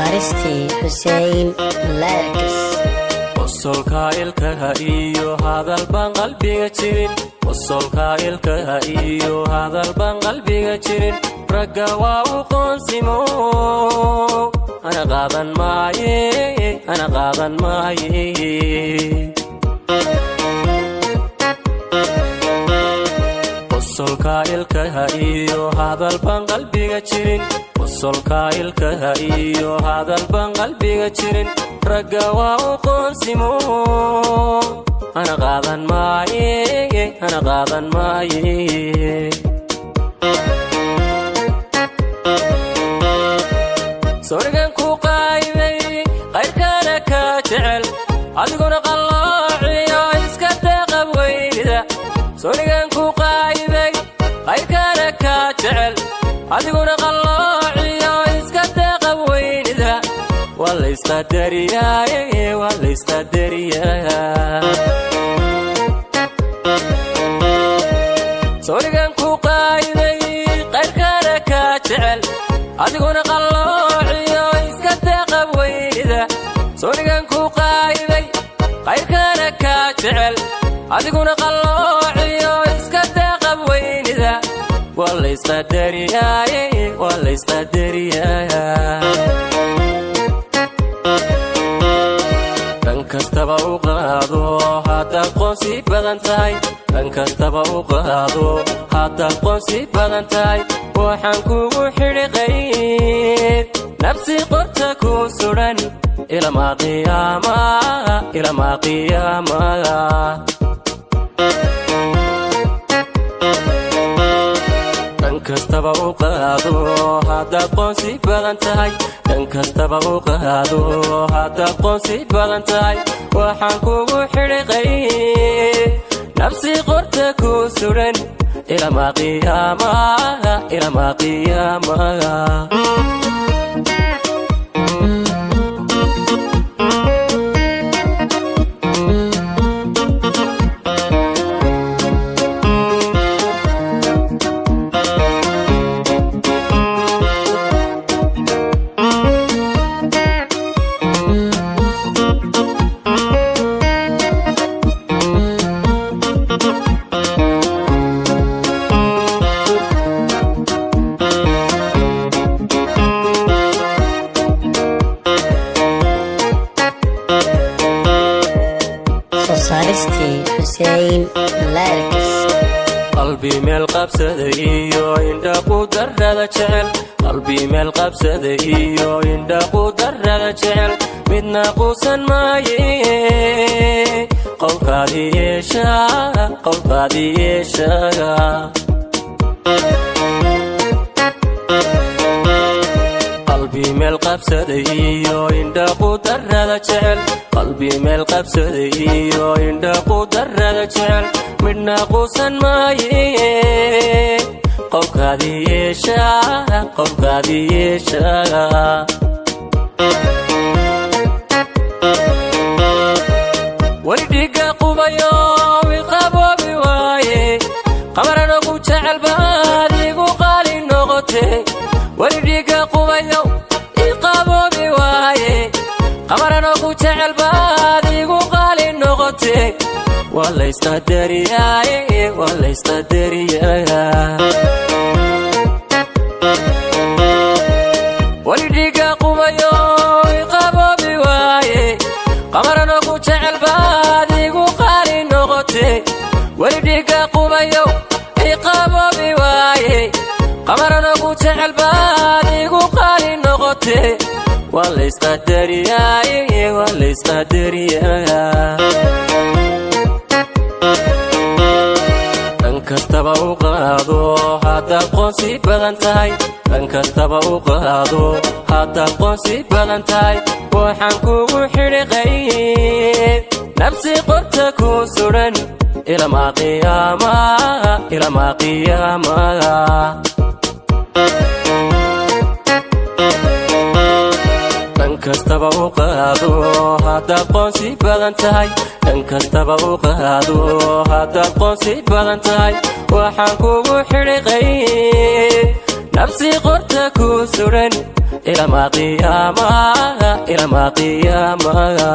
Saaristii Xuseen Lyrics. Qosolka ilkaha iyo hadal baan qalbiga jirin, qosolka ilkaha iyo hadal baan qalbiga jirin, ragga waa u qoonsimo, ana qaadan maaye, ana qaadan maaye. Qosolka ilkaha iyo hadal baan qalbiga jirin, qosolka ilkaha iyo hadal baan qalbiga jirin, ragga waa u qoonsimo, ana qaadan maaye, ana qaadan maaye. Sawrigan ku qaybay qayrkana ka jecel, adiguna qalloociyo iska deeqab weynida. Sawrigan ku qaybay qayrkana ka jecel, adiguna qalloociyo iska deeqab weynida. Waa la isqadariyaaye, waa la isqadariyaa. Sawrigan ku qaybay qayrkana ka jecel, adiguna qalloociyo iska deeqab weynida. Sawrigan ku qaybay qayrkana ka jecel, adiguna qalloociyo iska deeqab weynida. Waa la isqadariyaaye, waa la isqadariyaa. Dhan kastaba u qaado haddaad qoonsi badan tahay, dhan kastaba u qaado haddaad qoonsi badan tahay, waxaan kugu xidhi qayd nabsi qorta ku sudan ilamaa qiyaama, ilamaa qiyaama. Dhan kastaba u qaado haddaad qoonsi badan tahay, dhan kastaba u qaado haddaad qoonsi badan tahay, waxaan kugu xidhi qayd nabsi qorta ku sudan ilamaa qiyaama, ilamaa qiyaama. Soo saaristii Xuseen Lyrics. Qalbi meel qabsaday iyo indhaqu darrada jecel, qalbi meel qabsaday iyo indhaqu darrada jecel, midna quusan maaye, qowlkaadi yeesha, qowlkaadi yeesha. Qalbi meel qabsaday iyo indhaqu darrada jecel, qalbi meel qabsaday iyo indhaqu darrada jecel, midna quusan maaye, qowlkaadi yeesha, qowlkaadi yeesha. Weli dhiigga qubayo iqaboobi waaye, qamaranogu jecel baad igu qaali noqote. Weli dhiigga qubayo iqaboobi waaye, qamaranogu jecel baad igu qaali noqote. Waa la isqadariyaaye, waa la isqadariyaa. Weli dhiigga qubayo iqaboobi waaye, qamaranogu jecel baad igu qaali noqote. Weli dhiigga qubayo iqaboobi waaye, qamaranogu jecel baad igu qaali noqote. Waa la isqadariyaaye, waa la isqadariyaa. Dhan kastaba u qaado haddaad qoonsi badan tahay, dhan kastaba u qaado haddaad qoonsi badan tahay, waxaan kugu xidhi qayd nabsi qorta ku sudan ilamaa qiyaama, ilamaa qiyaama. Dhan kastaba u qaado haddaad qoonsi badan tahay, dhan kastaba u qaado haddaad qoonsi badan tahay, waxaan kugu xidhi qayd nabsi qorta ku suran. Ilamaa qiyaamaha, ilamaa qiyaamaha.